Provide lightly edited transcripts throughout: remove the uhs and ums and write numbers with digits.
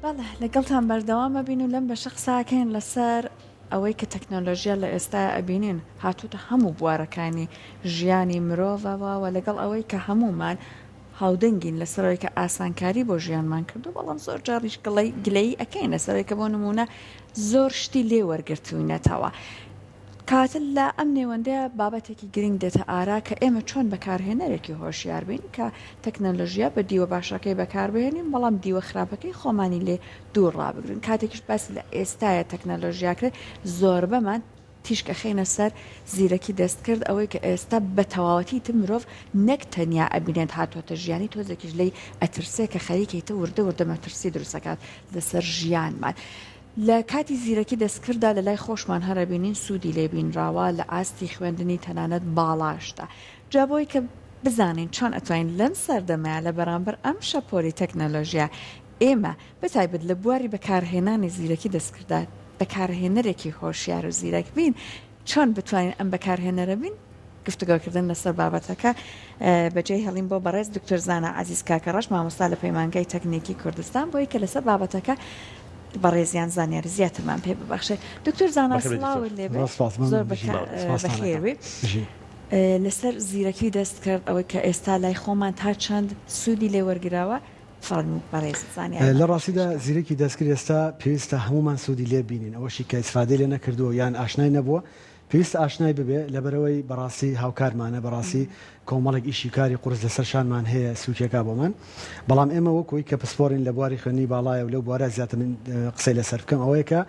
بەڵێ لەگەڵتان بەردەوام ئەبین و لەم بەشە قسەکەین لەسەر ئەوەی کە تەکنەلۆژیا لە ئێستایا ئەبینین هاتووتە هەموو بوارەکانی ژیانی مرۆڤەوە و لەگەڵ ئەوەی کە هەموومان هاودەنگین لەسەر ئەوەی کە ئاسانکاری بۆ ژیانمان کردووە بەڵام زۆر جاریش گڵەی گلەیی ئەکەین لەسەر ئەوەی کە بۆ نموونە زۆر شتی لێ وەرگرتووینەتەوە. کەواتە لە ئەم نێوەندەیا بابەتێکی گرنگ دێتە ئارا کە ئێمە چۆن بەکارهێنەرێکی هۆشیار بین کە تەکنەلۆژیا بە دیوە باشەکەی بەکاربهێنین بەڵام دیوە خراپەکەی خۆمانی لێ دوور ڕابگرین کاتێکیش باس لە ئێستایە تەکنەلۆژیا کرێت زۆربەمان تیشک ئەخەینە سەر زیرەکی دەستکرد ئەوەی کە ئێستا بە تەواوەتی تر مرۆڤ نەک تەنیا ئەبینێت هاتووەتە ژیانی تۆزێکیش لێی ئەترسێ کە خەریکەی تر وردە وردە مەترسی دروست ئەکات لەسەر ژیانمان. لە کاتی زیرەکی دەستکرددا لە لای خۆشمان هەر ئەبینین سوودی لێ بینراوە لە ئاستی خوێندنی تەنانەت باڵاشدا. جا بۆی کە بزانین چۆن ئەتوانین لەم سەردەمەیا لە بەرامبەر ئەم شەپۆلی تەکنەلۆژیا ئێمە بە تایبەت لە بواری بەکارهێنانی زیرەکی دەستکرددا بەکارهێنەرێکی هۆشیار و زیرەک بین چۆن بتوانین ئەم بەکارهێنەرە بین؟ گفتوگۆکردن لەسەر بابەتەکە بەجێی هێڵین بۆ بەڕێز دکتۆر زانا عەزیز کاکەڕەش مامۆستا لە پەیمانگای تەکنیکی کوردستان بۆی کە لەسەر بابەتەکە بەڕێزیان زانیاری زیاترمان پێ ببەخشێ دکتۆر زانا سڵاوت لێ بێ زۆر بەخێر بێی لەسەر زیرەکی دەست کرد ئەوەی کە ئێستا لای خۆمان تا چەند سوودی لێ وەرگراوە فەرموو بەڕێز زانیاریمان لە ڕاستیدا پێشکەش کە. زیرەکی دەستکرد ئێستا پێویستە هەموومان سوودی لێ بینین ئەوەشی کە ئیسفادەی لێ نەکردووە یان ئاشنای نەبووە پێویستە ئاشنای ببێ لەبەرئەوەی بەڕاستی هاوکارمانە بەڕاستی کۆمەڵێک ئیشی کاری قورس لەسەر شانمان هەیە سوکێکا بۆمان بەڵام ئێمە وەک ئەوەی کە پسپۆرین لە بواری خوێندنی باڵایە و لەو بوارە زیاتر من قسەی لەسەر بکەم ئەوەیە کە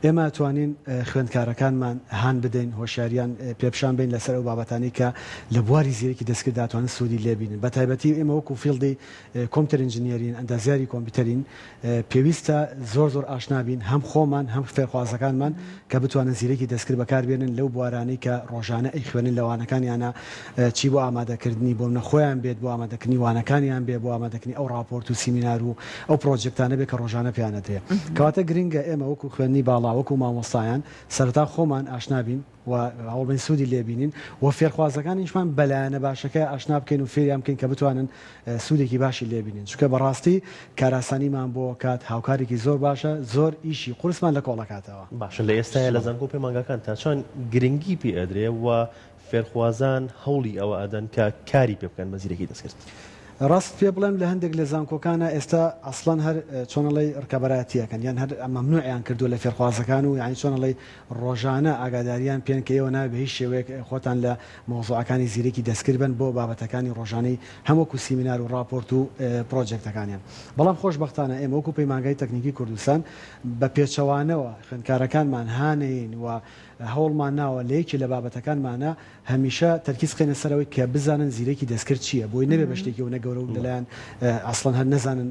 ئێمە توانین خوێندکارەکانمان هان بدەین هۆشیاریان پێ پیشان بەین لەسەر ئەو بابەتانەی کە لە بواری زیرەکی دەستکردا توانن سوودی لێ بینن بەتایبەتی ئێمە وەکو field ی computer engineer ین، ئەندازیاری کۆمپیوتەرین، پێویستە زۆر زۆر ئاشنا بین هەم خۆمان هەم فێرخوازەکانمان کە بتوانن زیرەکی دەستکرد بەکاربێنن لەو بوارانەی کە ڕۆژانە ئەیخوێنن لە وانەکانیانا چی بۆ ئامادەکردنی بۆ منە خۆیان بێت بۆ ئامادەکردنی وانەکانیان بێ بۆ ئامادەکردنی ئەو ڕاپۆرت و سیمینار و ئەو پرۆجێکتانە بێ کە ڕۆژانە پێیان ئەدرێ کەواتە گرنگە ئێمە وەکو خوێندنی باڵا وەکو مامۆستایان سەرەتا خۆمان ئاشنا بین و هەوڵبەین سوودی لێ بینین و فێرخوازەکانیشمان بە لایەنە باشەکەی ئاشنا بکەین و فێریان بکەین کە بتوانن سوودێکی باشی لێ بینین چونکە بەڕاستی کارئاسانیمان بۆ کات هاوکارێکی زۆر باشە زۆر ئیشی قورسمان لە کۆڵ ئەکاتەوە. باشە لە ئێستایا لە زانکۆ و پەیمانگاکان تا چەند گرنگی پێ ئەدرێ و فێرخوازان هەوڵی ئەوە ئەدەن کە کاری پێ بکەن بە زیرەکی دەستکرد؟ ڕاستت پێ بڵێم لە هەندێک لە زانکۆکانا ئێستا ئەسڵەن هەر چۆن ئەڵێی ڕکابەرایەتی ئەکەن یان هەر مەمنوعیان کردووە لە فێرخوازەکان و یانی چۆن ئەڵێی ڕۆژانە ئاگاداریان پێن کە ئێوە نابێ بە هیچ شێوەیەک خۆتان لە مەوزوعەکانی زیرەکی دەستکرد بن بۆ بابەتەکانی ڕۆژانەی هەم وەکو سیمینار و ڕاپۆرت و پرۆجێکتەکانیان بەڵام خۆشبەختانە ئێمە وەکو پەیمانگای تەکنیکی کوردستان بە پێچەوانەوە خوێندکارەکانمان هانەین و هەوڵمان ناوە لە یەکێ لە بابەتەکانمانە هەمیشە تەرکیز بخەینە سەر ئەوەی کە بزانن زیرەکی دەستکرد چییە بۆی نەبێ بە شتێکی ئەونە گەورە و لەلایەن ئەسڵەن هەر نەزانن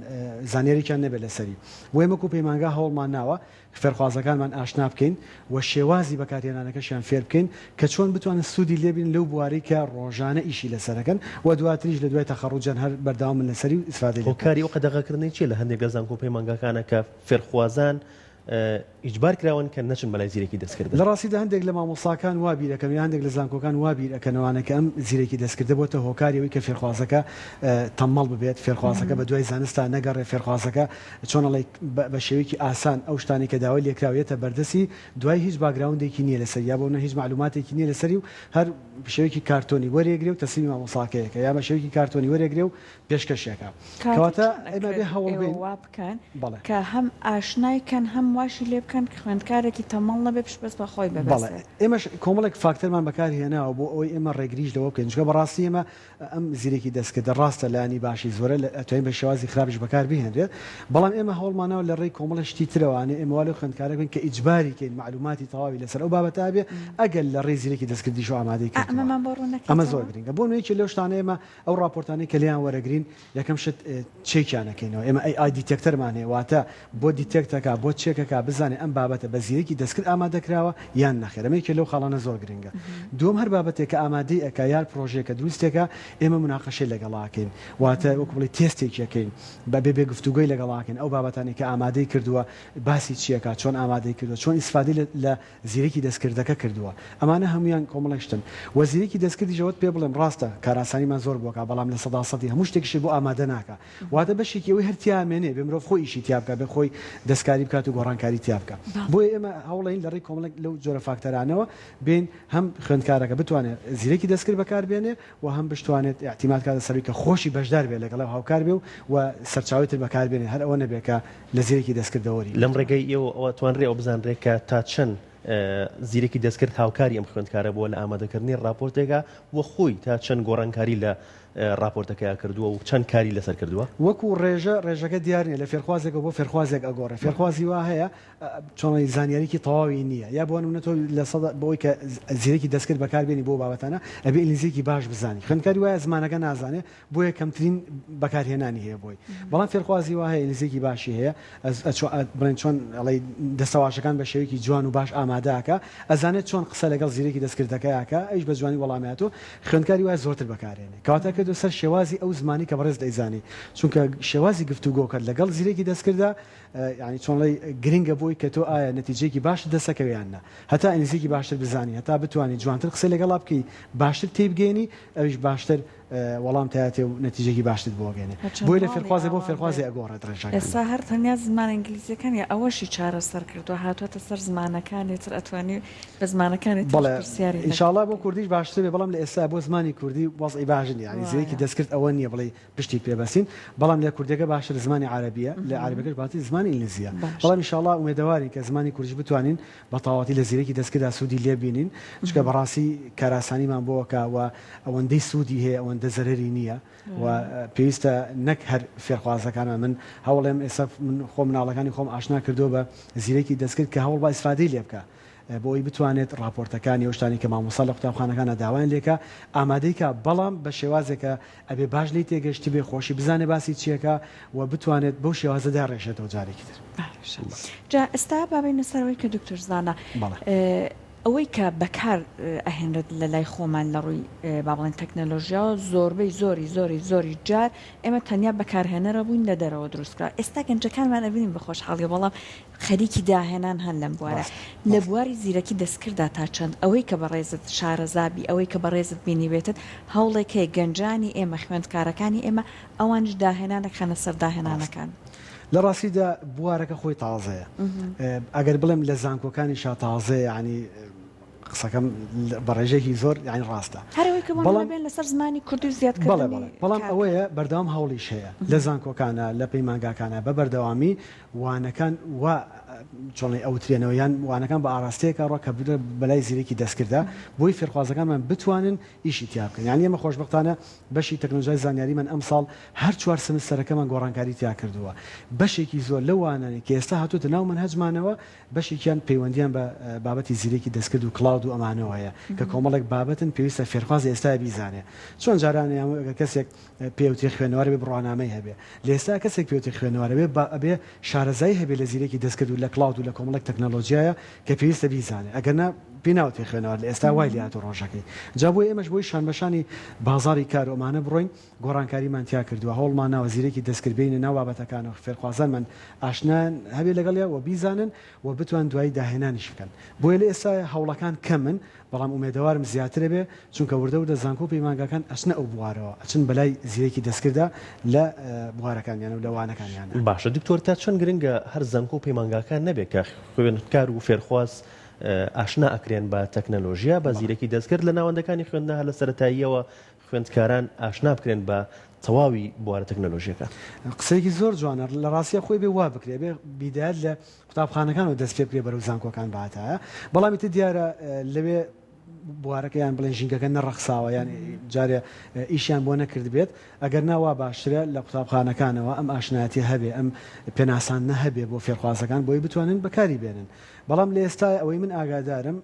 زانیاریکیان نەبێت لەسەری بۆیە وەکو پەیمانگا هەوڵمان ناوە فێرخوازەکانمان ئاشنا بکەین و شێوازی بەکارهێنانەکەشیان فێر بکەین کە چۆن بتوانن سوودی لێ بینن لەو بوارەی کە ڕۆژانە ئیشی لەسەر ئەکەن و دواتریش لە دوای تەخەڕوجیان هەر بەردەوام بن لەسەری و ئیسفادەی لێ بکەن. هۆکاری ئەو قەدەغەکردنەی چیە لە هەندێک لە زانکۆ و پەیمانگاکانە کە فێرخوازان ئیجبار کراون کە نەچن بەلای زیرەکی دەستکرددا؟ لە ڕاستیدا هەندێک لە مامۆستاکان وا بیر ئەکەن یا هەندێک لە زانکۆکان وا بیر ئەکەنەوانە کە ئەم زیرەکی دەستکردە بۆتە هۆکاری ئەوەی کە فێرخوازەکە تەممەڵ ببێت، فێرخوازەکە بە دوای زانستا نەگەڕێ، فێرخوازەکە چۆن ئەڵێی بە شێوەیەکی ئاسان ئەو شتانەی کە داوای لێکراوە یەتە بەردەستی دوای هیچ background ێکی نییە لەسەری یا بۆ نمونە هیچ مەعلوماتێکی نییە لەسەری و هەر بە شێوەیەکی کارتۆنی وەرێگرێ و تەسلیمی مامۆستاکەیەکە یا بە شێوەیەکی کارتۆنی وەرێگرێ و پێشکەشیەکا کەواتە کەواتە چۆن ئێمە بێ ئەکرێت هەوڵ ئێوە بەین وا بکەن بەڵێ. کە هەم ئاشنای کەن هەم واشی لێ بکەن کە خوێندکارێکی تەمەڵ نەبێ پشت بەس بە خۆی بەڵێ ببەستێ؟ ئێمەش کۆمەڵێک فاکتەرمان بەکار هێناوە بۆ ئەوەی ئێمە ڕێگریش لەوە بکەین چونکە بەڕاستی ئێمە ئەم زیرەکی دەستکردە ڕاستە لایەنی باشی زۆرە ئەتوانین بە شێوازی خراپیش بەکار بهێنرێت بەڵام ئێمە هەوڵمانەوە لە ڕێی کۆمەڵێک شتی ترەوانێ ئێمە وا لەو خوێندکارە بکەین کە ئیجباری کەین مەعلوماتی تەواوی لەسەر ئەو بابەتە هەبێ ئەگەر لە ڕێی زیرەکی دەستکردیشەوە ئامادەی کردووە ئەمەمان بۆ ڕوون ئەمە زۆر نەکەیتەوە؟ گرنگە بۆ نمونە یەکێ لەو شتانە ئێمە ئەو ڕاپۆرتانەی کە لێیان وەرەگرین یەکەم شت check یان ئەکەینەوە ئێمە AI detector مان هەیە واتە بۆ detect ئەکا بۆ check ئەکا. ئەکا بزانێ ئەم بابەتە بە زیرەکی دەستکرد ئامادە کراوە یان نەخێر ئەمە یەکێ لەو خاڵانە زۆر گرنگە دووەم هەر بابەتێک کە ئامادەی ئەکا یار پرۆژەیەک کە دروستێکا ئێمە موناقەشەی لەگەڵا ئەکەین واتە وەکو بڵێی تێستێکی ئەکەین بە بێ بێ گفتوگۆی لەگەڵا ئەکەین ئەو بابەتانەی کە ئامادەی کردووە باسی چی ئەکا چۆن ئامادەی کردووە چۆن ئیسفادەی لە لە زیرەکی دەستکردەکە کردووە ئەمانە هەموویان کۆمەڵێک شتن وە زیرەکی دەستکردیش ئەوەت پێ بڵێم ڕاستە کارئاسانیمان زۆر بۆ ئەکا بەڵام 100% هەموو شتێکیشت بۆ ئامادە ناکا واتە بەشێکی ئەوەی هەر تیا ئەمێنێ بێ مرۆڤ خۆی ئیشی تیا بکا بێ خۆی دەستکاری بکات و گۆڕانکاری تیا بکا بۆیە ئێمە هەوڵەین لە ڕێی کۆمەڵێک لەو جۆرە فاکتەرانەوە بێین هەم خوێندکارەکە بتوانێت زیرەکی دەستکرد بەکار بێنێ و هەم بشتوانێت ئیعتیماد کاتە سەروی کە خۆشی بەشدار بێ لەگەڵی و هاوکار بێ و و سەرچاوەی تر بەکار بێنێ هەر ئەوە نەبێ کە لە زیرەکی دەستکردەوە وەری لەم گرتووە. ڕێگەی ئێوە ئەوە توانرێ ئەوە بزانرێ کە تا چەند زیرەکی دەستکرد هاوکاری ئەم خوێندکارە بووە لە ئامادەکردنی ڕاپۆرتێکا و خۆی تا چەند گۆڕانکاری لە ڕاپۆرتەکەیا کردووە و چەند کاری لەسەر کردووە؟ وەکو ڕێژە، ڕێژەکە دیار نییە، لە فێرخوازێکەوە بۆ فێرخوازێک ئەگۆڕێ، فێرخوازی وا هەیە چۆن زانیاریی تەواوی نییە، یا بۆ نموونە تۆ لە سەدا بۆ ئەوەی کە زیرەکی دەستکرد بەکار بێنی بۆ بابەتانە ئەبێ ئینگلیزییەکی باش بزانی، خوێندکاری وایە زمانەکە نازانێ بۆیە کەمترین بەکارهێنانی هەیە بۆی، بەڵام فێرخوازی وا هەیە ئینگلیزییەکی باشی هەیە بڵێن چۆن ئەڵێی دەستەواژەکان بە شێوەیەکی جوان و باش ئامادە ئەکا، ئەزانێت چۆن قسە لەگەڵ زیرەکی دەستکردەکەی ئەکا، ئەویش بە جوانی وەڵامی ئەیاتەوە، خوێندکاری وایە زۆرتر بەکارێنێ. کەواتە ئەکەوێتەوە سەر شێوازی ئەو زمانەی کە بەڕێزت ئەیزانی، چونکە شێوازی گفتوگۆکەت لەگەڵ زیرەکی دەستکردا یانی چۆن ئەڵێی گرنگە بۆی کە تۆ ئایا نەتیجەیەکی باشت دەست ئەکەوێ یان نا. هەتا ئینگلیزییەکی باشتر بزانی، هەتا بتوانی جوانتر قسەی لەگەڵا بکەی، باشتر تێیبگەیەنی، ئەویش باشتر وەڵام تایەتێ و نەتیجەیەکی باشترت بۆ ئەگەیەنێ. هەرچەند بۆیە لە ماڵی فێرخوازێ بۆ ئاوا فێرخوازێ بێت ئەگۆڕێت ڕێژەکان. ئێستا هەر تەنیا زمانە ئینگلیزیەکان یا ئەوەشی چارەسەر کردووە هاتووەتە سەر زمانەکانی تر ئەتوانی بە زمانەکانی تریش بەڵێ پرسیاری ان لەگەڵ شاء اللە بۆ بکەی. کوردیش باشتر بێ بەڵام لە ئێستا بۆ زمانی کوردی وەزعی باش نیە یانی زیرەکی وایە. دەستکرد ئەوە نیە بڵێی پشتی پێ بەستین بەڵام لە کوردیەکە باشتر زمانی عەرەبیە لە عەرەبیەکەش باشتر زمانی ئینگلیزیە باشە. بەڵام ان شاء اللە ئومێدەوارین کە زمانی کوردیش بتوانین بە تەواوەتی لە زیرەکی دەستکردا سوودی لێ بینین چونکە بەڕاستی کارئاسانیمان بۆ ئەکا و ئەوەندەی سوودی هەیە ئەوەندە زەرەری نیە و پێویستە نەک هەر فێرخوازەکانمان من هەوڵێم ئێستا من خۆم مناڵەکانی خۆم ئاشنا کردووە بە زیرەکی دەستکرد کە هەوڵ با ئیسفادەی لێ بکا بۆ ئەوەی بتوانێت ڕاپۆرتەکانی ئەو شتانەی کە مامۆستا لە قوتابخانەکانا داوایان لێکا ئامادەی کا بەڵام بە شێوازێک کە ئەبێ باش لێی تێگەشتبێ خۆشی بزانێ باسی چیەکا و بتوانێت بەو شێوازە داڕێژێتەوە جارێکی تر. باشە جا ئێستا با بێینە سەر ئەوەی کە دکتۆر زانا بەڵێ. ئەوەی کە بەکار ئەهێنرێت لە لای خۆمان لە ڕووی با بڵێین تەکنەلۆژیاوە زۆربەی زۆری زۆری زۆری جار ئێمە تەنیا بەکارهێنەرە بووین لە دەرەوە دروست کرا ئێستا گەنجەکانمان ئەبینین بە خۆشحاڵیەوە بەڵام خەریکی داهێنان هەن لەم بوارە. ڕاستە لە ڕاستە. بواری زیرەکی دەستکرددا تا چەند ئەوەی کە بەڕێزت شارەزا بی، ئەوەی کە بەڕێزت بینیبێتت، هەوڵێک هەیە گەنجانی ئێمە، خوێندکارەکانی ئێمە ئەوانیش داهێنانێک خەنە سەر ڕاستە. داهێنانەکان؟ لە ڕاستیدا بوارەکە خۆی تازەیە. ئەگەر بڵێم لە زانکۆکانیشا تازەیە یانی قسەکەم بە ڕێژەیەکی زۆر یانی ڕاستە. هەر ئەوەی کە بۆ نموونە بەڵام بێن لەسەر زمانی کوردی و بەڵێ زیادکردنی بەڵێ. بەڵام کارکرد. ئەوەیە بەردەوام هەوڵیش هەیە لە زانکۆکانا، لە پەیمانگاکانا بە بەردەوامی وانەکان وا چۆنی ئەوترێنەوە یان وانەکان بە ئاراستەیەکا ڕۆ کە بەلای زیرەکی دەستکردە بۆی فێرخوازەکانمان بتوانن ئیشی تیا بکەن یانی ئێمە خۆشبەختانە بەشی تەکنۆلۆژیای زانیاریمان ئەمساڵ هەر چوار سمستەرەکەمان گۆڕانکاری تیا کردووە بەشێکی زۆر لەو وانانەی کە ئێستا هاتووەتە ناو مەنهەجمانەوە بەشێکیان پەیوەندیان بە بابەتی زیرەکی دەستکرد و cloud و ئەمانەوە هەیە کە کۆمەڵێک بابەتن پێویستە فێرخواز ئێستا بیزانێ چۆن جاران یان ئەگەر کەسێک پێوترێ خوێنەوار ئەبێ بڕوانامەی هەبێ لە ئێستا کەسێک پێوترێ خوێنەوار ئەبێ با ئەبێ شارەزایی هەبێ لە زیرەکی دەستکرد و لە cloud و لە کۆمەڵێک تەکنەلۆجیایە کە پێویستە بیزانێ ئەگەر نا پێی ناوترێ خوێنەوار لە ئێستا وای لێ هاتووە ڕۆژەکەی جا بۆیە ئێمەش بۆی شانبەشانی بازاڕی کار و ئەمانە بڕۆین گۆڕانکاریمان تیا کردووە هەوڵمان ناوە زیرەکی دەستکرد بێینە ناو بابەتەکان و فێرخوازانمان ئاشنایان هەبێ لەگەڵیا و بیزانن و بتوان دوایی داهێنانیش بکەن بۆیە لە ئێستایا هەوڵەکان کەمن بەڵام ئومێدەوارم زیاترە بێ چونکە وردە وردە زانکۆ و پەیمانگاکان ئەچنە ئەو بوارەوە ئەچن بەلای زیرەکی دەستکردا لە بوارەکانیانە و لە وانەکانیانە. باشە دکتۆر تا چەند گرنگە هەر زانکۆ و پەیمانگاکان نەبێ کە خوێندکار و فێرخواز ئاشنا ئەکرێن بە تەکنەلۆژیا بە زیرەکی دەستکرد لە ناوەندەکانی خوێندنە هەر لە سەرەتاییەوە خوێندکاران ئاشنا بکرێن بە تەواوی بوارە تەکنەلۆژیەکان؟ قسەیەکی زۆر جوانە لە ڕاستیا خۆی بێ وا بکرێ بێ بیدایەت لە قوتابخانەکانەوە دەست پێ بکرێ بەرەو زانکۆکان بهاتایە بەڵام ئیتر دیارە لەوێ بوارەکە یان بڵێن ژینگەکە نەڕەخساوە یان جارێ ئیشیان بۆ نەکردبێت ئەگەر نا وا باشترە لە قوتابخانەکانەوە ئەم ئاشنایەتیە هەبێ ئەم پێناساندنە هەبێ بۆ فێرخوازەکان بۆی بتوانن بەکاری بێنن بەڵام لە ئێستا ئەوەی من ئاگادارم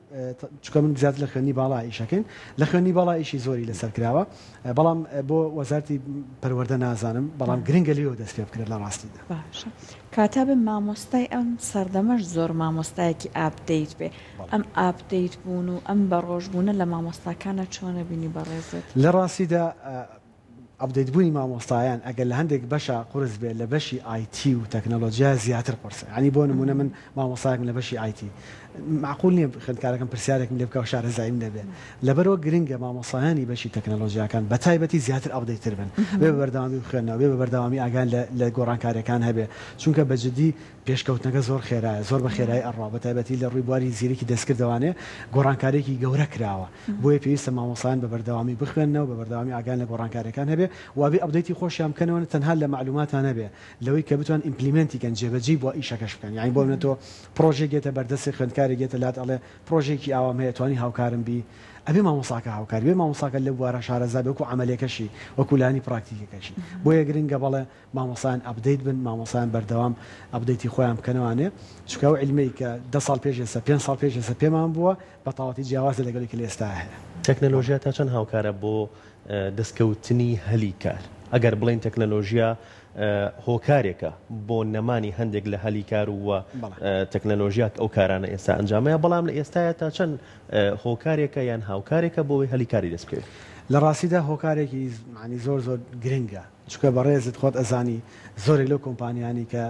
چونکە من زیاتر لە خوێندنی باڵا ئیشەکەین لە خوێندنی باڵا ئیشی زۆری لەسەر کراوە بەڵام بۆ وەزارتی پەروەردە نازانم بەڵام گرنگە لێوە دەست پێ بکرێت لە ڕاستیدا. باشە. کاتا بێ مامۆستای ئەم سەردەمەش زۆر مامۆستایەکی update بێ ئەم update بوون و ئەم بەڕۆژ بوونە لە مامۆستاکانا چۆن ئەبینی بەڕێزت؟ لە ڕاستیدا update بوونی مامۆستایان ئەگەر لە هەندێک بەشا قورس بێت لە بەشی IT و تەکنەلۆجیا زیاتر قورسە یانی بۆ نموونە من مامۆستایەکم لە بەشی IT مەعقول نییە خوێندکارەکەم پرسیارێکم لێ بکا و شارەزاییم نەبێ لەبەرئەوە گرنگە مامۆستایانی بەشی تەکنەلۆجیاکان بە تایبەتی زیاتر update تر بن بێ بە بەردەوامی بخوێنەوە بێ بە بەردەوامی ئاگایان لە لە گۆڕانکاریەکان هەبێ چونکە بە جدی پێشکەوتنەکە زۆر خێرایە زۆر بە خێرایی ئەڕوا بە تایبەتی لە ڕووی بواری زیرەکی دەستکردەوانێ گۆڕانکاریەکی گەورە کراوە بۆیە پێویستە مامۆستایان بە بەردەوامی بخوێننەوە بە بەردەوامی ئاگایان لە گۆڕانکاریەکان هەبێ و ئەبێ update ی خۆشیان بکەنەوە تەنها لە مەعلوماتا نەبێ لەوەی کە بتوان implement ی کەن جێبەجێی بۆ ئیشەکەش بکەن یانی بۆ منە تۆ پڕۆژەیەک یەتە بەردەستێ خوێندکارێک یەتە لات ئەڵێ پڕۆژەیەکی ئاوام هەیە توانی هاوکارم بی ئەبێ مامۆستاکە هاوکاری بێ مامۆستاکە لەو بوارە شارەزا بێ وەکو عەمەلیەکەشی وەکو لانی پراکتیکەکەشی بۆیە گرنگە بەڵێ مامۆستایان update بن مامۆستایان بەردەوام update ی خۆیان بکەنەوانێ چونکە ئەو عیلمەی کە دە ساڵ پێش ئێستا پێنج ساڵ پێش ئێستا پێمان بووە بە تەواوەتی جیاوازە لەگەڵی کە لە ئێستا هەیە. تەکنەلۆژیا تا چەند هاوکارە بۆ دەستکەوتنی هەلی کار؟ ئەگەر بڵێین تەکنەلۆژیا هۆکارێکە بۆ نەمانی هەندێک لە هەلی کار و تەکنەلۆژیا ئەو کارانە ئێستا ئەنجامەیە، بەڵام لە ئێستایا تا چەند هۆکارێکە یان هاوکارێکە بۆ ئەوەی هەلی کاری دەست بکەوێت؟ لە ڕاستیدا هۆکارێکی مەعنی زۆر زۆر گرنگە، چونکە بەڕێزت خۆت ئەزانی زۆرێک لەو کۆمپانیانەی کە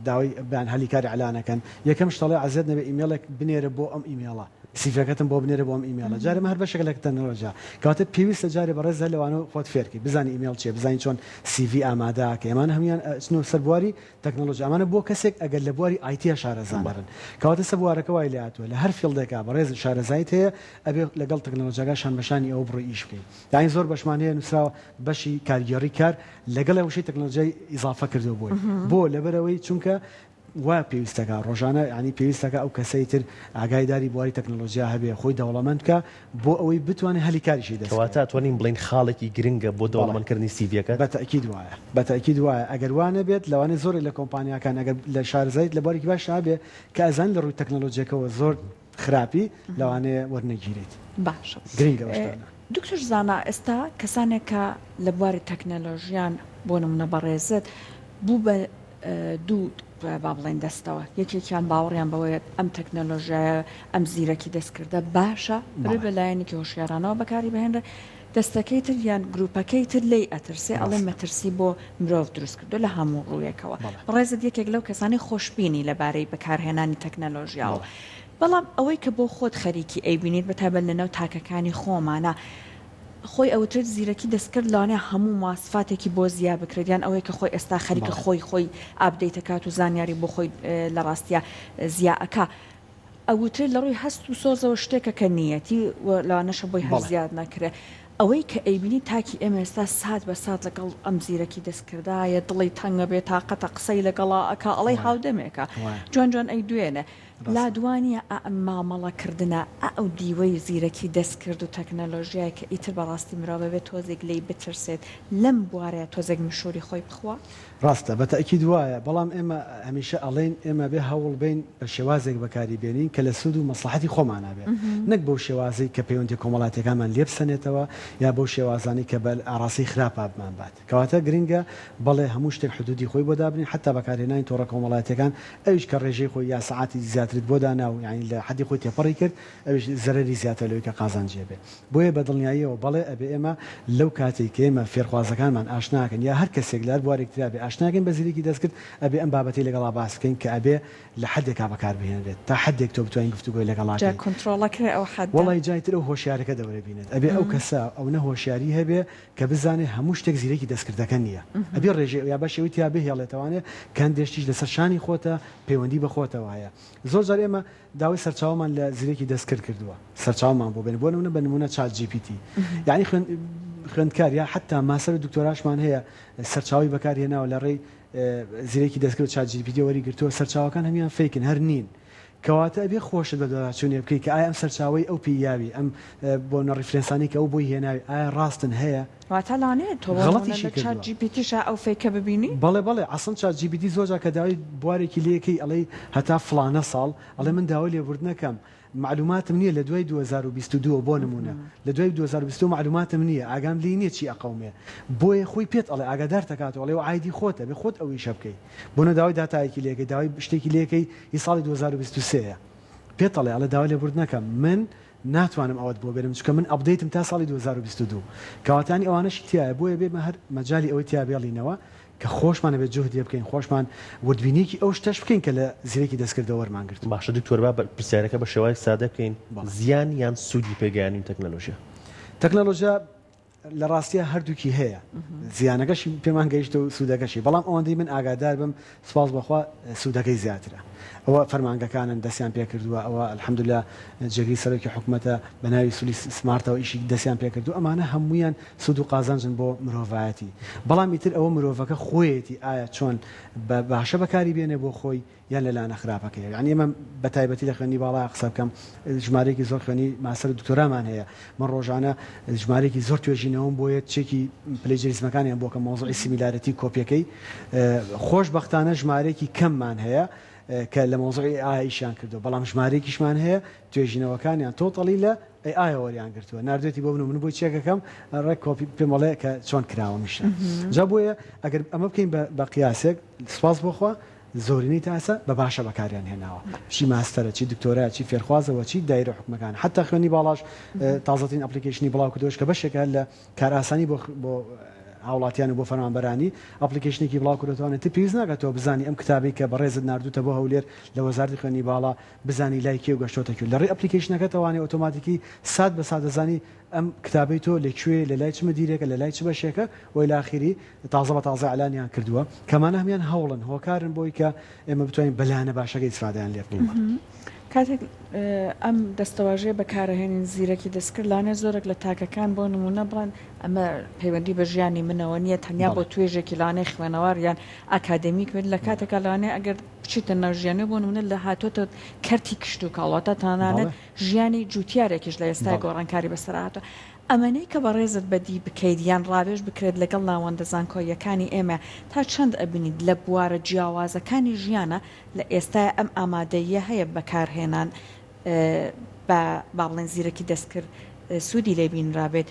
داوای یان هەلی کار ئیعلان ئەکەن یەکەم شت ئەڵێ عەزێت نەبێ ئیمێڵێک بنێرە بۆ ئەم ئیمێڵە سیڤەکەتم بۆ بنێرە بۆ ئەم ئیمێڵە جارێ ئەمە هەر بەشێکە لە تەکنەلۆژیا کەواتە پێویستە جارێ بەڕێز هەر لەوانە خۆت فێرکەی بزانی ئیمێڵ چیە بزانی چۆن CV ئامادە ئەکەی ئەمانە هەموویان ئەچنەوە سەر بواری تەکنەلۆژیا ئەمانە بۆ کەسێک ئەگەر لە بواری IT یا شارەزا نەبن کەواتە سە بوارەکە وای لێهاتووە لە هەر field ێکا بەڕێز شارەزایت هەیە ئەبێ لەگەڵ تەکنەلۆژیاکان شان بەشانی ئەوە بڕۆی ئیش بکەی یانی زۆر بەشمان هەیە نووسراوە بەشی کارگێڕی کار لەگەڵ وشەی تەکنەلۆژیای ئیزافە کردووە بۆی بۆ لەبەرئەوەی چونکە وا پێویستەکا ڕۆژانە یانی پێویستەکا ئەو کەسەی تر ئاگای داری بواری تەکنەلۆژیا هەبێ خۆی دەوڵەمەند بکا بۆ ئەوەی بتوانێ هەلی کاریشی دەست کەواتە بکەوێ. ئەتوانین بڵێین خاڵێکی گرنگە بۆ بەڵێ دەوڵەمەند کردنی سیڤیەکەت؟ بە تەئکید وایە بە تەئکید وایە ئەگەر وا نەبێت لەوانەیە زۆرێک لە کۆمپانیاکان ئەگەر لە شارەزاییت لە بوارێکی باشا هەبێ کە ئەزانی لە ڕووی تەکنەلۆژیەکەوە زۆر خراپی لەوانەیە وەرنەگیرێیت باشە گرنگە ئەو شتانە. دکتۆر زانا ئێستا کەسانێک کە لە بواری تەکنەلۆژیان بۆ نمونە بەڕێزت بوو بە دوو با بڵێین دەستەوە یەکێکیان باوەڕیان بەوەیە ئەم تەکنەلۆژیایە ئەم زیرەکی دەستکردە باشە ئەبێ بە لایەنێکی هۆشیارانەوە بەکاری بهێنرێ دەستەکەی تر یان گروپەکەی تر لێی ئەترسێ ئەڵێ مەترسی بۆ مرۆڤ دروست کردوە لە هەموو ڕوویەکەوە بەڕێزت یەکێک لەو کەسانەی خۆشبینی لەبارەی بەکارهێنانی تەکنەلۆژیاوە بەڵام ئەوەی کە بۆ خۆت خەریکی ئەیبینیت بەتایبەت لەناو تاکەکانی خۆمانا خۆی ئەوترێت زیرەکی دەستکرد لەوانەیە هەموو مواسفاتێکی بۆ زیا بکرێت یان ئەوەی کە خۆی ئێستا خەریکە خۆی خۆی update ئەکات و زانیاری بۆ خۆی لە ڕاستیا زیا ئەکا ئەوترێت لە ڕووی هەست و سۆزەوە شتێکە کە نییەتی و لەوانەشە بۆی هەر زیاد نەکرێ ئەوەی کە ئەیبینی تاکی ئێمە ئێستا سات بە سات لەگەڵ ئەم زیرەکی دەستکردایە دڵی تەنگە بێ تاقەتە قسەی لەگەڵا ئەکا ئەڵێی هاودەمێکە جوان جوان ئەیدوێنێ لات وانیە ئە مامەڵە کردنە ئە ئەو دیوەی زیرەکی دەستکرد و تەکنەلۆژیایە کە ئیتر بەڕاستی مرۆڤ ئەبێ تۆزێک لێی بترسێت لەم بوارەیا تۆزێک مشوری خۆی بخوا؟ ڕاستە بە تەئکید وایە بەڵام ئێمە هەمیشە ئەڵێین ئێمە ئەبێ هەوڵ بەین بە شێوازێک بەکاری بێنین کە لە سوود و مەسڵەحەتی خۆمانا بێ نەک بەو شێوازەی کە پەیوەندیە کۆمەڵاتیەکانمان لێ بسەنێتەوە یا بەو شێوازانەی کە بە ئاڕاستەی خراپا بمانبات. کەواتە گرنگە بەڵێ هەموو شتێک حدودی خۆی بۆ دابنێین حەتا بەکارهێنانی تۆڕە کۆمەڵایەتیەکان ئەویش کە ڕێژەی خۆی یا سەعاتی زیاترت بۆ دانا و یانی لە حەدی خۆی تێپەڕی کرد ئەویش زەرەری زیاترە لەوەی کە قازانجی ئەبێ بۆیە بە دڵنیاییەوە بەڵێ ئەبێ ئێمە لەو کاتەی کە ئێمە فێرخوازەکانمان ئاشناکەین یا هەر کەسێک لە هەر بوارێک ترا بێ ئاشناکەین بە زیرەکی دەستکرد ئەبێ ئەم بابەتەی لەگەڵا باس بکەین کە ئەبێ لە حەدێکا بەکار بهێنرێت تا حەدێک تۆ بتوانی گفتوگۆی لەگەڵا جا کەی کۆنترۆڵەکرێ ئەو حەدە. وەڵای جا ئیتر ئەو هۆشیارەکە دەورە بینێت ئەبێ ئەو کەسە ئەونە هۆشیاری هەبێ کە بزانێ هەموو شتێک زیرەکی دەستکردەکە نییە ئەبێ ڕێژەی یا بەشی ئەوی تیا بهێڵێتەوانێ کە هەندێ شتیش لەسەر شانی خۆتە پەیوەندی بە خۆتەوە هەیە زۆر جار ئێمە داوای سەرچاوەمان لە زیرەکی دەستکرد کردووە سەرچاوەمان بۆ بێنێ بۆ نمونە بە نمونە ChatGPT یعنی خوێندکار یا حتا ماسەر و دکتۆراشمان هەیە سەرچاوی بەکار هێناوە لە ڕێی زیرەکی دەستکرد ChatGPT وەری گرتووە سەرچاوەکان هەموویان fake ن هەر نین کەواتە ئەبێ خۆشت بەدواداچوونێ بکەی کە ئایا ئەم سەرچاوەی ئەو پێی یاوی، ئەم بۆنە reference انەی کە ئەو بۆی هێناوی ئایا ڕاستن هەیە؟ واتە لەوانەیە تۆ بۆ نموونە غەڵەتیشی لە چات کردووە. جی پی تیشا ئەو fake ە ببینی؟ بەڵێ بەڵێ عەسڵەن ChatGPT زۆر جار کە داوای بوارێکی لێ ئەکەی ئەڵێی هەتا فڵانە ساڵ ئەڵێ من داوای لێبوردن ئەکەم. مەعلوماتم نییە لە دوای 2022 بۆ نمونە لە دوای 2022 مەعلوماتم نییە ئاگام لێی نییە چی ئەقەومێ بۆیە خۆی پێت ئەڵێ ئاگادارت ئەکاتەوە ئەڵێ ئەوە عایدی خۆتە بێ خۆت ئەو ئیشە بکەی بۆ نە داوای داتایەکی لێکەی داوای شتێکی لێکەی هی ساڵی 2023 یە پێت ئەڵێ ئەڵێ داوای لێبوردن ئەکەم من ناتوانم ئەوەت بۆ بێنم چونکە من update م تا ساڵی 2022 کەواتە یانی ئەوانەشی تیایە بۆیە بێ هەر مەجالی ئەوەی تیا بێڵینەوە کە خۆشمان ئەبێت جوهدێ بکەین خۆشمان وردبینیەکی ئەو شتەش بکەین کە لە زیرەکی دەستکردەوە وەرمان گرتووە. باشە دکتۆر با پرسیارەکە بە شێوازێک سادە بکەین زیان یان سوودی پێگەیاندنی تەکنەلۆژیا؟ تەکنەلۆژیا لە ڕاستیا هەردووکی هەیە زیانەکەشی پێمان گەیشتە و سوودەکەشی بەڵام ئەوەندەی من ئاگادار بم سوپاس بەخوا سوودەکەی زیاترە ئەوە فەرمانگەکانن دەستیان پێکردووە ئەوە الحمدللە جێگری سەرۆکی حکومەتە بە ناوی سولی سمارتەوە ئیشی دەستیان پێکردووە ئەمانە هەموویان سوود و قازانجن بۆ مرۆڤایەتی بەڵام ئیتر ئەوە مرۆڤەکە خۆیەتی ئایا چۆن بە باشە بەکاری بێنێ بۆ خۆی یان لە لانە خراپەکەی یانی ئێمە بە تایبەتی لە خوێندنی باڵا قسە بکەم ژمارەیەکی زۆر خوێنی ماستەر و دکتۆرامان هەیە من ڕۆژانە ژمارەیەکی زۆر توێژینەوەم بۆ یەت check ی plagiarism ەکانیان بۆ کە مەوزوعی similarity کۆپیەکەی خۆشبەختانە ژمارەیەکی کەممان هەیە کە لە مەوزوعی AI ئیشیان کردو بەڵام ژمارەیەکیشمان هەیە توێژینەوەکانیان totally لە AI ەوە وەریان گرتووە ناردوێتی بۆ من و من بۆی check ەکەم ڕێک کۆپی پێم ئەڵێ کە چۆن کراوە میشە جا بۆیە ئەگەر ئەمە بکەین بە قیاسێک سوپاس بۆ خوا زۆرینەی تا ئێستا بە باشە بەکاریان هێناوە چی ماستەرە چی دکتۆرایە چی فێرخوازە وە چی دایرە حکومەکان حتا خوێنی باڵاش تازەترین application ی بڵاو کردەوەش کە بەشێکە لە کارئاسانی بۆ بۆ هاوڵاتیان و بۆ فەرمانبەرانی application ێکی بڵاو کردەوە تر پێویست ناکات تۆ بزانی ئەم کتابەی کە بەڕێزت ناردووتە بۆ هەولێر لە وەزارەتی خوێندنی باڵا بزانی لای کێ و گەشتۆتە کوێ لە ڕێی application ەکە تەوانێ ئۆتۆماتیکی سات بە سات دەزانی ئەم کتابەی تۆ لە کوێ لە لای چ مدیرێکە لە لای چ بەشێکە و الی آخری تازە بە تازە ئیعلانیان کردووە کەمانە هەموان هەوڵن هۆکارن بۆی کە ئێمە بتوانین بە لایەنە باشەکەی ئیسفادەیان لێ بکەین. کاتێک ئەم دەستەواژەیە بەکارئەهێنین زیرەکی دەستکرد لەوانەیە زۆرێک لە تاکەکان بۆ نموونە بڵێن ئەمە پەیوەندی بە ژیانی منەوە نییە تەنیا بۆ توێژێکی لەوانەیە خوێنەوار یان ئاکادێمیک بێت لە کاتێکا لەوانەیە ئەگەر بچیتە ناو ژیانەوە بۆ نموونە لە هاتۆتە کەرتی کشتوکاڵ واتە تەنانەت ژیانی جووتیارێکیش لە ئێستای گۆڕانکاری بەسەر هاتووە. ئەمەنەی کە بەڕێزت بەدی بکەیت یان ڕاوێژ بکرێت لەگەڵ ناوەندە زانکۆییەکانی ئێمە تا چەند ئەبینیت لە بوارە جیاوازەکانی ژیانا لە ئێستایا ئەم ئامادەییە هەیە بەکارهێنان بە با بڵێن زیرەکی دەستکرد سوودی لێ بینرابێت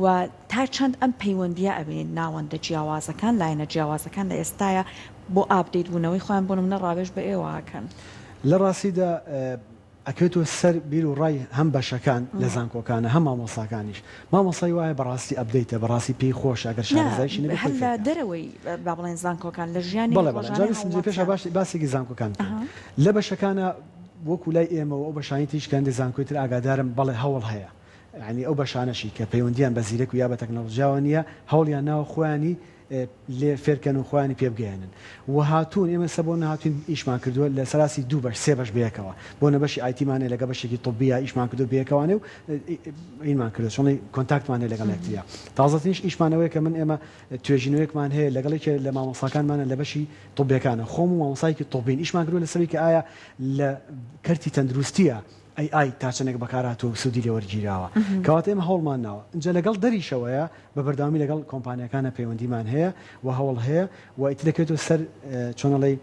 و تا چەند ئەم پەیوەندییە ئەبینیت ناوەندە جیاوازەکان لایەنە جیاوازەکان لە ئێستایا بۆ update بوونەوەی خۆیان بۆ نمونە ڕاوێژ بە ئێوە ئەکەن؟ لە ڕاستیدا ئەکەوێتەوە سەر بیر و ڕای هەم بەشەکان لە زانکۆکانە هەم مامۆستاکانیش مامۆستای وایە بەڕاستی update ە بەڕاستی پێی خۆشە ئەگەر نا شارەزایشی نەبێ هەر خۆی لە فێرکا. دەرەوەی با بڵێین زانکۆکان لە ژیانی بەڵێ بەڵێ جا ڕۆژانەی ویستم جێ پێشا هاووڵاتیان. باش باسێکی زانکۆکان بکەین ئەها. لە بەشەکانا وەکو لای ئێمە و ئەو بەشانەی تریش کە هەندێ زانکۆی تر ئاگادارم بەڵێ هەوڵ هەیە یانی ئەو بەشانەشی کە پەیوەندیان بە زیرەک و یا بە تەکنەڵۆجیاوە نییە هەوڵیان ناوە خۆیانی لێ فێرکەن و خۆیانی پێ بگەیەنن و هاتوون ئێمە ئێستا بۆ نەهاتوین ئیشمان کردووە لە سەراسی دوو بەش سێ بەش بەیەکەوە بۆ نە بەشی IT مان هەیە لەگە بەشێکی طبیە ئیشمان کردووە بەیەکەوانێ و ئینمان کردووە چۆنی contact مان هەیە لەگەڵ یەکتریا تازەترینش ئیشمان ئەوەیە کە من ئێمە توێژینەوەیەکمان هەیە لەگەڵ یەکێ لە مامۆستاکانمانە لە بەشی طبیەکانە خۆم و مامۆستایەکی طبین ئیشمان کردووە لەسەر ئەوەی کە ئایا لە کەرتی تەندروستیە AI تا چەندێک بەکارهاتووە و سوودی لێ وەرگیراوە. کەواتە ئێمە هەوڵمان ناوە. ئینجا لەگەڵ دەریشەوەیە بە بەردەوامی لەگەڵ کۆمپانیاکانە پەیوەندیمان هەیە و هەوڵ هەیە و ئیتر دەکەوێتەوە سەر چۆن ئەڵێی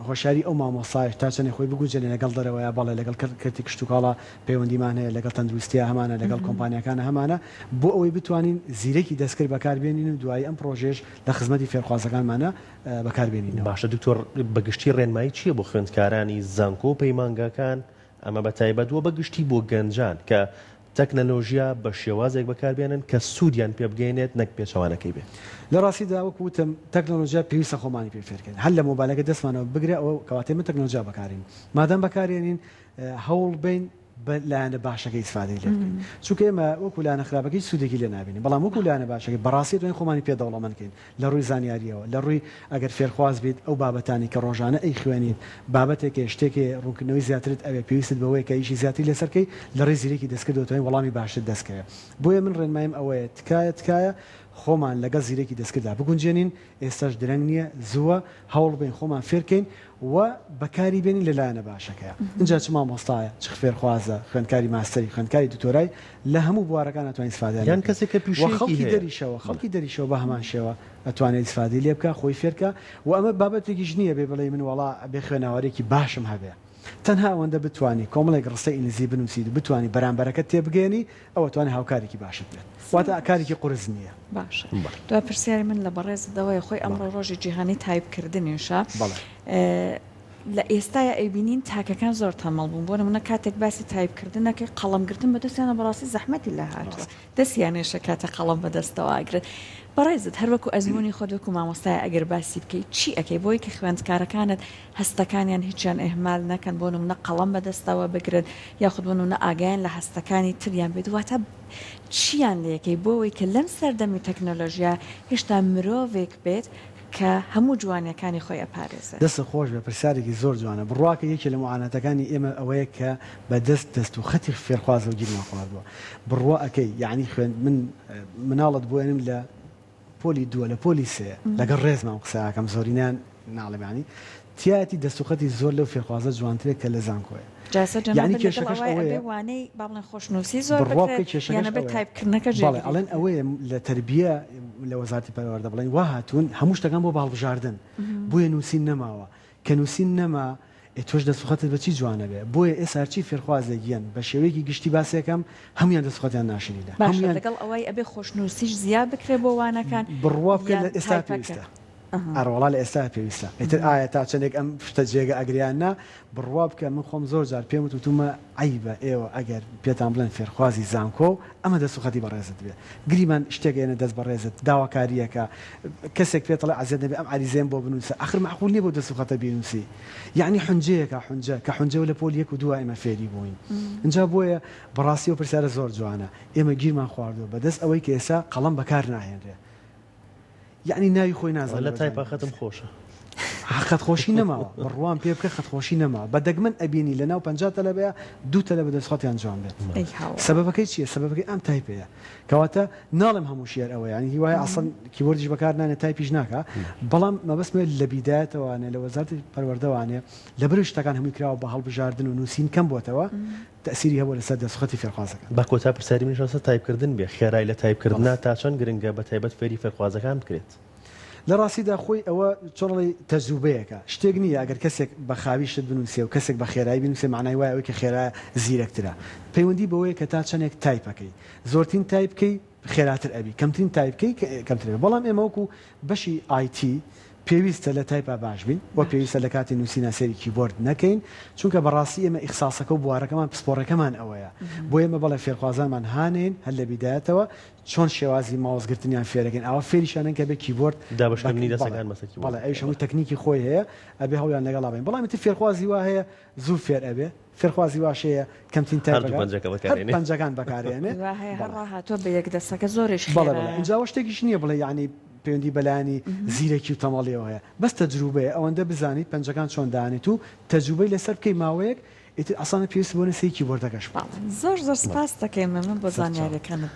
هۆشیاری ئەو مامۆستایەش تا چەندێک خۆی بگونجێنێ لەگەڵ دەرەوەیە بەڵێ لەگەڵ کەرتی کشتوکاڵا پەیوەندیمان هەیە لەگەڵ تەندروستیا هەمانە لەگەڵ کۆمپانیاکانە هەمانە بۆ ئەوەی بتوانین زیرەکی دەستکرد بەکاربێنین و دوایی ئەم پڕۆژەیەش لە خزمەتی فێرخوازەکانمانە بەکاربێنینەوە. باشە دکتۆر بە گشتی ڕێنمایی چیە بۆ خوێندکارانی زانکۆ و پەیمانگاکان ئەمە بە تایبەت وە بە گشتی بۆ گەنجان کە تەکنەلۆژیا بە شێوازێک بەکاربێنن کە سوودیان پێ بگەینێت نەک پێچەوانەکەی بێت؟ لە ڕاستیدا وەکو وتم تەکنەلۆژیا پێویستە خۆمانی پێ فێرکەین هەر لە مۆبایلەکە دەستمانەوە بگرە ئەوە کەواتە ئێمە تەکنەلۆژیا بەکارێنین مادام بەکارێنین هەوڵ بەین بە لایەنە باشەکەی ئیسفادەی لێ بکەین چونکە ئێمە وەکو لایەنە خراپەکەی هیچ سوودێکی لێ نابینین بەڵام وەکو لایەنە باشەکەی بەڕاستی ئەتوانین خۆمانی پێ دەوڵەمەند کەین لە ڕووی زانیارییەوە لە ڕووی ئەگەر فێرخواز بیت ئەو بابەتانەی کە ڕۆژانە ئەیخوێنیت بابەتێکێ شتێکێ ڕوونکردنەوەی زیاترت ئەوێ پێویستت بەوەیە کە ئیشی زیاتری لەسەر کەی لە ڕێی زیرەکی دەستکردەوە توانین وەڵامی باشتر دەست کەوێ بۆیە من ڕێنماییم ئەوەیە تکایە تکایە خۆمان لەگەڵ زیرەکی دەستکردا بگونجێنین ئێستاش درەنگ نییە زووە هەوڵ بەین خۆمان فێرکەین و بەکاری بێنین لە لایەنە باشەکەیا ئینجا چ مامۆستایە چ فێرخوازە خوێندکاری ماستەری خوێندکاری دکتۆرای لە هەموو بوارەکان ئەتوانین ئیسفادەیان لێ یان بکەین کەسێک کە و پیشەیەکی خەڵکی هەیە. دەریشەوە خەڵکی دەریشەوە بە هەمان شێوە ئەتوانێ ئیسفادەی لێ بکا خۆی فێرکا و ئەمە بابەتێکیش نییە بێ بڵێی من وەڵا ئەبێ خوێنەوارێکی باشم هەبێ. تەنها ئەوەندە بتوانی کۆمەڵێک ڕستەی ئینگلیزی بنووسیت و بتوانی بەرامبەرەکەت تێبگەیەنی ئەوە توانێ هاوکارێکی باشت بێت واتە کارێکی قورس نییە. باشە دوا پرسیاری من لە بەڕێزت ئەوەیە خۆی ئەمڕۆ ڕۆژی جیهانی تایپ کردنیشە لە ئێستایا ئەیبینین تاکەکان زۆر تەمەڵ بوون بۆ نمونە کاتێک باسی تایپ کردن ئەکەی قەڵەم گرتن بە دەستیانە بەڕاستی زەحمەتی لە هاتووە دەستیان ئێشە کاتێ قەڵەم بە دەستەوە ئەگرن بەڕێزت هەر وەکو ئەزموونی خۆت وەکو مامۆستای ئەگەر باسی بکەی چی ئەکەی بۆی کە خوێندکارەکانت هەستەکانیان هیچیان ئیهمال نەکەن بۆ نمونە قەڵەم بە دەستەوە بگرن یاخود بۆ نمونە ئاگایان لە هەستەکانی تریان بێت واتە چیان لێکەی بۆ ئەوەی کە لەم سەردەمی تەکنۆلۆژیا هێشتا مرۆڤێک بێت کە هەموو جوانیەکانی خۆی ئەپارێزێت. دەستت خۆش بێت پرسیارێکی زۆر جوانە بڕواکە یەکێ لە موعاناتەکانی ئێمە ئەوەیە کە بە دەست دەست و خەتی فێرخوازەوە گیرمان خواردووە بڕوا ئەکەی یەعنی خوێند من مناڵت بۆ ئەنم لە پۆلی دووە لە پۆلی سێیە لەگەڵ ڕێزمام قسە ئەکەم زۆرینەیان ناڵێم یانی تیایەتی دەست و خەتی زۆر لەو فێرخوازە جوانترە کە لە زانکۆیە جا سەر یانی جەنابت لەگەڵ کێشەکەش ئەوەی ئەوەیە ئەبێ وانەی با بڵێن خۆشنووسی زۆر بڕوا بکەی بکرێت یان کێشەکەش ئەبێ ئەوەیە تایپ کردنەکە بەڵێ جێگیری ئەڵێن بکرێت. ئەوەیە لە تەربیە لە وەزارەتی پەروەردە بڵێن وا هاتوون هەموو شتەکان بۆ بە هەڵبژاردن بۆیە نووسین نەماوە کە نووسین نەما ئێ تۆش دەست و خەتت بە چی جوان ئەبێ بۆیە ئێستا هەرچی فێرخوازێک یەن بە شێوەیەکی گشتی باسێکەم هەموویان دەست و خەتیان ناشرینە باشە هەموویان لەگەڵ ئەوەی ئەبێ خۆشنووسیش زیاد بکرێ بۆ وانەکان بڕوا بکە یان لە ئێستا تایپەکە پێویستە ئەرەوەڵا لە ئێستا پێویستە ئیتر ئایا تا چەندێک ئەم شتە جێگە ئەگرێ یان نا بڕوا بکە من خۆم زۆر جار پێم وت وتومە عەیبە ئێوە ئەگەر پێتان بڵێن فێرخوازی زانکۆ ئەمە دەست و خەتی بەڕێزت بێ گریمان شتێک ئێنە دەست بەڕێزت داواکاریەکە کەسێک پێت ئەڵێ عەزیەت نەبێ ئەم عەریزەیەم بۆ بنوسە ئاخر مەعقول نیە بەو دەست و خەتە بینوسی یەعنی حونجەیەکە حونجە کە حونجە لە پۆلی یەک و دووا ئێمە فێری بووین ئینجا بۆیە بەڕاستی ئەو پرسیارە زۆر جوانە ئێمە گیرمان خواردووە بەدەست ئەوەی کە ئێستا قەڵەم بەکار ناهێنرێ یەعنی ناوی خۆی نازانێ لە بە تایپا جوانی خەتم بنووسێ. خۆشە. خەت خۆشی نەماوە بڕوام پێ بکە خەت خۆشی نەماوە بە دەگمەن ئەبینی لە ناو 50 تەلەبەیا دوو تەلەبە دەست خەتیان جوان بێت ئەی هاوار. سەبەبەکەی چییە سەبەبەکەی ئەم تایپەیە کەواتە ناڵێم هەموو شیعر ئەوەیە یانی هیوایە ئەسڵەن کیبۆردیش بەکار نانێ تایپیش ناکا بەڵام مەبەستمە لە بیدایەتەوانێ لە وەزارەتی پەروەردەوانێ لەبەرئەوەی شتەکان هەمووی کراوە بە هەڵبژاردن و نووسین کەم بۆتەوە تەئسیری هەبووە لەسەر دەستخەتی فێرخوازەکان. با کۆتا پرسیاری منیش لەسەر تایپکردن بێ، خێرای لە تایپکردنا تا چەند گرنگە بە تایبەت فێری فێرخوازەکان بکرێت؟ لە ڕاستیدا خۆی ئەوە چۆن ئەڵێی تەجروبەیەکە، شتێک نییە ئەگەر کەسێک بە خاوی شت بنووسێ و کەسێک بە خێرایی بینووسێ مەعنای وایە ئەوەی کە خێرایە زیرەکترە. پەیوەندی بەوەیە کە تا چەندێک تایپ ئەکەی. زۆرترین تایپ بکەی خێراتر ئەبی، کەمترین تایپ بکەی کەمتر ئەبی. بەڵام ئێمە وەکو بەشی IT پێویستە لە تایپا باش بین و پێویستە لە کاتی نووسینا سەیری کیبۆرد نەکەین چونکە بەڕاستی ئێمە ئیخساسەکە و بوارەکەمان پسپۆڕەکەمان ئەوەیە بۆیە ئێمە بەڵێ فێرخوازانمان هانێین هەر لە بیدایەتەوە چۆن شێوازی ماوس گرتنیان فێرەکەین ئاوا فێریشیانن کە بێ کیبۆرد دابەشکردنی دەستەکان بەسەر کیبۆرد بەڵێ ئەویش هەمووی تەکنیکی خۆی هەیە ئەبێ هەوڵیان لەگەڵا بەین بەڵام ئیتر فێرخوازی وا هەیە زوو فێر ئەبێ فێرخوازی واش هەیە کەمترین تایپ هەردوو پەنجەکە بەکارێنێ هەر پەنجەکان بەکارێنێ وا هەیە هەر ڕاهاتووە بە یەک دەستەکە زۆریش بەڵێ بەڵێ ئینجا ئەوە شتێکیش نییە بڵێ یەعنی پەیوەندی بە لایەنی زیرەکی و تەمەڵیەوە هەیە بەس تەجروبەیە ئەوەندە بزانیت پەنجەکان چۆن دانێت و تەجروبەی لەسەر بکەی ماوەیەک ئیتر ئاسانە پێویست بۆ نەسەی کیبۆردەکەش بکەیت. زۆر زۆر سپاست دەکەین مەمن بۆ زانیاریەکانت.